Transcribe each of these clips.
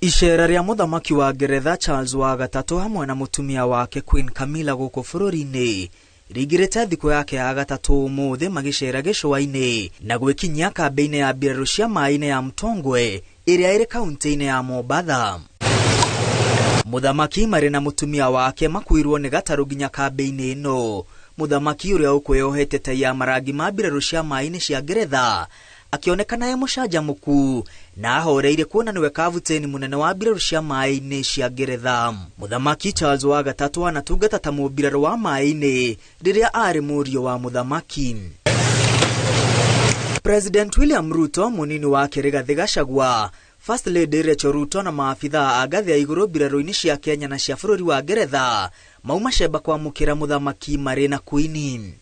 Icera rĩa mũthamaki wa Ngeretha Charles wa gatatũ hamwe na mũtumia wake Queen Camilla gũkũ bũrũri-inĩ rĩingĩrĩte thikũ yake ya gatatũ ũmũthĩ magĩcera gĩcũa-inĩ na gwĩkinyia kambĩ-inĩ ya mbirarũ cia maĩ-inĩ ya Mtongwe ĩrĩa ĩrĩ kaunti-inĩ ya Mombatha. Mũthamaki marĩ na mũtumia wake makuirwo nĩ gatarũ nginya kambĩ-inĩ ĩno. Mũthamaki ũrĩa ũkwĩyohete tai ya marangi ma mbirarũ cia maĩ-inĩ cia Ngeretha akĩonekana e mũcanjamũku na ahoreire kuona nĩwe kabuteni mũnene wa mbirarũ cia maĩ-inĩ cia Ngeretha. Mũthamaki Charles wa gatatũ anatungata ta mũmbirarũ wa maĩ-inĩ rĩrĩa arĩ mũriũ wa mũthamaki. President William Ruto mũnini wake Rigathĩ Gachagua, First Lady Rachel Ruto na maabithaa a ngathĩ ya igũrũ mbirarũ-inĩ cia Kenya na cia bũrũri wa Ngeretha mauma cemba kwamũkĩra mũthamaki marĩ na Queen.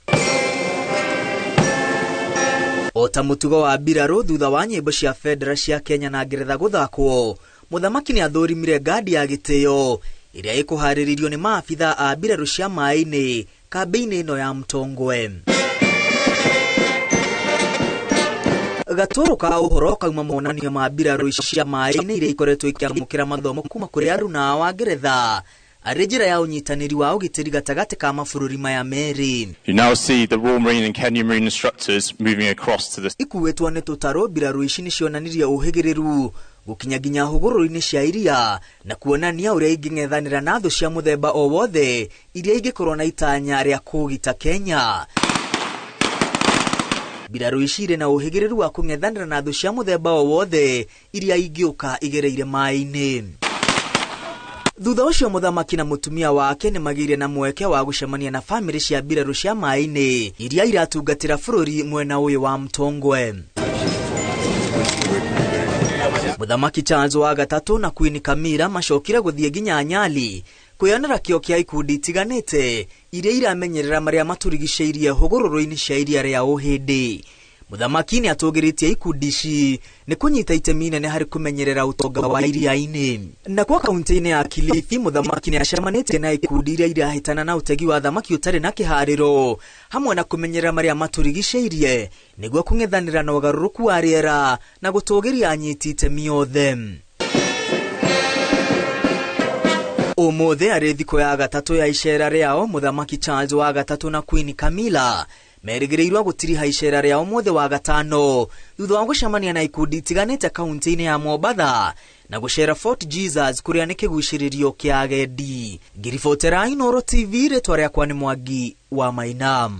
O ta mũtugo wa mbirarũ thutha wa nyĩmbo cia bendera cia Kenya na Ngeretha gũthakwo, mũthamaki nĩ athũrimire ngandi ya gĩtĩo ĩrĩa ĩkũharĩrĩrio nĩ maabithaa a mbirarũ cia maĩ-inĩ kambĩ-inĩ ĩno ya Mtongwe. Gatũrũ ka ũhoro kauma monanio ma mbirarũ cia maĩ-inĩ iria ikoretwo ikĩamũkĩra mathomo kuma kũrĩ aruna wa Ngeretha arĩ njĩra ya ũnyitanĩri wa ũgitĩri gatagatĩ ka mabũrũri maya merĩ. You now see the Royal Marine and Kenya Marine instructors moving across to the Ikuĩtwo nĩ tũtarũ mbirarũ ici nĩ cionanirie ũhĩgĩrĩru gũkinya nginya hũgũrũrũ-inĩ cia iria na kuonania ũrĩa ingĩng'ethanĩra na thũ cia mũthemba o wothe iria ingĩkorwo na itanya rĩa kũũgita Kenya. Mbirarũ ici irĩ na ũhĩgĩrĩru wa kũng'ethanĩra na thũ cia mũthemba o wothe iria ingĩũka igereire maĩ-inĩ. Thutha ũcio mũthamaki na mũtumia wake nĩ magĩire na mweke wa gũcemania na bamĩrĩ cia mbirarũ cia maĩ-inĩ iria iratungatĩra bũrũri mwena ũyũ wa Mtongwe. Mũthamaki Charles wa gatatũ na Queen Camilla macokire gũthiĩ nginya Nyali kwĩyonera kĩo kĩa ikundi itiganĩte iria iramenyerera marĩa matũrigicĩirie hũgũrũrũ-inĩ cia iria rĩa Ũhĩndĩ. Mũthamaki nĩ atũgĩrĩtie ikundi ici nĩ kũnyita itemi inene harĩ kũmenyerera ũtonga wa iria-inĩ. Nakuo kaunti-inĩ ya Kilifi, mũthamaki nĩ acemanĩtie na ikundi iria irahĩtana na ũtegi wa thamaki ũtarĩ na kĩharĩro hamwe na kũmenyerera marĩa matũrigicĩirie nĩguo kũng'ethanĩra na ũgarũrũku wa rĩera na gũtũgĩria anyiti itemi othe. Ũmũthĩ arĩ thikũ ya gatatũ ya icera rĩao, mũthamaki Charles wa gatatũ na Queen Camilla merĩgĩrĩirwo gũtiriha icera rĩa ũmũthĩ wa gatano thutha wa gũcemania na ikundi itiganĩte kaunti-inĩ ya Mombatha na gũcera Fort Jesus kũrĩa nĩ kĩgucĩrĩrio kĩa agendi. Ngĩribotera Inooro TV, rĩtwa rĩakwa nĩ Mwangi wa Maina.